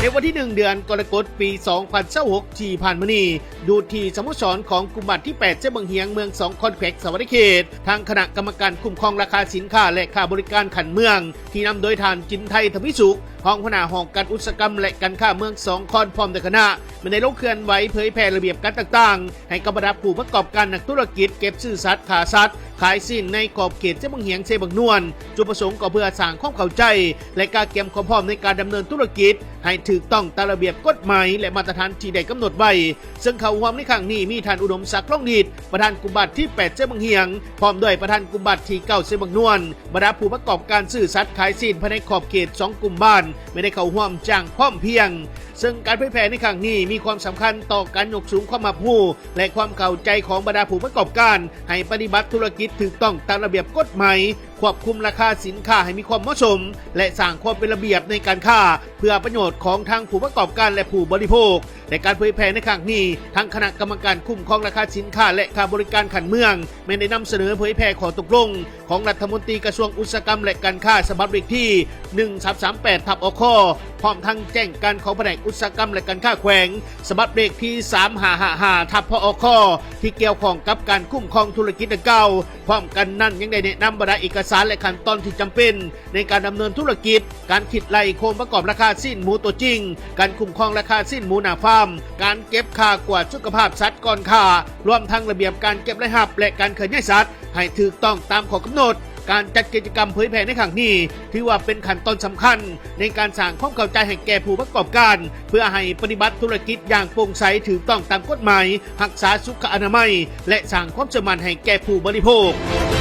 ໃນວັນທີໜຶ່ງ ເດືອນກໍລະກົດ ປີສອງພັນຊາວຫົກ ທີ່ຜ່ານມານີ້ ຢູ່ທີ່ສະໂມສອນຂອງກຸ່ມບ້ານທີແປດ ເຊບັ້ງຫຽງ ເມືອງສອງຄອນ ແຂວງສະຫວັນນະເຂດ, ທາງຄະນະກຳມະການຄຸ້ມຄອງລາຄາສິນຄ້າ ແລະ ຄ່າບໍລິການຂັ້ນເມືອງ ທີ່ນຳໂດຍທ່ານ ຈິນໄທ ທະວີສຸກ ຮອງຫົວໜ້າຫ້ອງການອຸດສາຫະກຳ ແລະ ການຄ້າເມືອງສອງຄອນ ພ້ອມດ້ວຍຄະນະ ແມ່ນໄດ້ລົງເຄື່ອນໄຫວເຜີຍແຜ່ລະບຽບການຕ່າງໆ ໃຫ້ກັບບັນດາຜູ້ປະກອບການນັກທຸລະກິດເກັບຊື້ສັດ, ຄ້າສັດ, ຂາຍຊີ້ນໃນຂອບເຂດເຊບັ້ງຫຽງ, ເຊບັ້ງນວນ, ຈຸດປະສົງກໍເພື່ອສ້າງຄວາມເຂົ້າໃຈ ແລະ ການກຽມຄວາມພ້ອມໃນການດຳເນີນທຸລະກິດໃຫ້ຖືກຕ້ອງຕາມລະບຽບກົດໝາຍ ແລະ ມາດຕະຖານທີ່ໄດ້ກຳນົດໄວ້. ເຊິ່ງເຂົ້າຮ່ວມໃນຄັ້ງນີ້ມີທ່ານ ອຸດົມສັກ ທອງລິດ ປະທານກຸ່ມບ້ານທີແປດ ເຊບັ້ງຫຽງ, ພ້ອມດ້ວຍປະທານກຸ່ມບ້ານທີເກົ້າ ເຊບັ້ງນວນ, ບັນດາຜູ້ປະກອບການຊື້ສັດຂາຍຊີ້ນພາຍໃນຂອບເຂດສອງກຸ່ມບ້ານ ແມ່ນໄດ້ເຂົ້າຮ່ວມຢ່າງພ້ອມພຽງ. ເຊິ່ງການເຜີຍແຜ່ໃນຄັ້ງນີ້ມີຄວາມສຳຄັນຕໍ່ການຍົກສູງຄວາມຮັບຮູ້ ແລະ ຄວາມເຂົ້າໃຈຂອງບັນດາຜູ້ປະກອບການ ໃຫ້ປະຕິບັດທຸລະກິດຖືກຕ້ອງຕາມລະບຽບກົດໝາຍ, ຄວບຄຸມລາຄາສິນຄ້າໃຫ້ມີຄວາມເໝາະສົມ ແລະ ສ້າງຄວາມເປັນລະບຽບໃນການຄ້າ ເພື່ອປະໂຫຍດຂອງທັງຜູ້ປະກອບການ ແລະ ຜູ້ບໍລິໂພກ. ໃນການເຜີຍແຜ່ໃນຄັ້ງນີ້, ທາງຄະນະກຳມະການຄຸ້ມຄອງລາຄາສິນຄ້າ ແລະ ຄ່າບໍລິການຂັ້ນເມືອງ ແມ່ນໄດ້ນຳສະເໜີເຜີຍແຜ່ຂໍ້ຕົກລົງ ຂອງລັດຖະມົນຕີກະຊວງອຸດສາຫະກຳ ແລະ ການຄ້າ ສະບັບເລກທີ ໜຶ່ງສາມສາມແປດ ທັບ ອຄ ພ້ອມທັງແຈ້ງການຂອງພະແນກອຸດສາຫະກຳ ແລະ ການຄ້າແຂວງ ສະບັບເລກທີ ສາມຫ້າຫ້າຫ້າ ທັບ ພ ອຄ ທີ່ກ່ຽວຂ້ອງກັບການຄຸ້ມຄອງທຸລະກິດດັ່ງກ່າວ. ພ້ອມກັນນັ້ນຍັງໄດ້ແນະນຳບັນດາເອກະສານ ແລະ ຂັ້ນຕອນທີ່ຈຳເປັນໃນການດຳເນີນທຸລະກິດ, ການຄິດໄລ່ໂຄງປະກອບລາຄາຊີ້ນໝູຕົວຈິງ, ການຄຸ້ມຄອງລາຄາຊີ້ນໝູໜ້າຟາມ, ການເກັບຄ່າກວດສຸຂະພາບສັດກ່ອນຂ້າ, ລວມທັງລະບຽບການເກັບລາຍຮັບ ແລະ ການເຄື່ອນຍ້າຍສັດ ໃຫ້ຖືກຕ້ອງຕາມຂໍ້ກຳນົດ. ການຈັດກິດຈະກຳເຜີຍແຜ່ໃນຄັ້ງນີ້ ຖືວ່າເປັນຂັ້ນຕອນສຳຄັນໃນການສ້າງຄວາມເຂົ້າໃຈໃຫ້ແກ່ຜູ້ປະກອບການ ເພື່ອໃຫ້ປະຕິບັດທຸລະກິດຢ່າງໂປ່ງໃສ, ຖືກຕ້ອງຕາມກົດໝາຍ, ຮັກສາສຸຂະອະນາໄມ ແລະ ສ້າງຄວາມເຊື່ອໝັ້ນໃຫ້ແກ່ຜູ້ບໍລິໂພກ.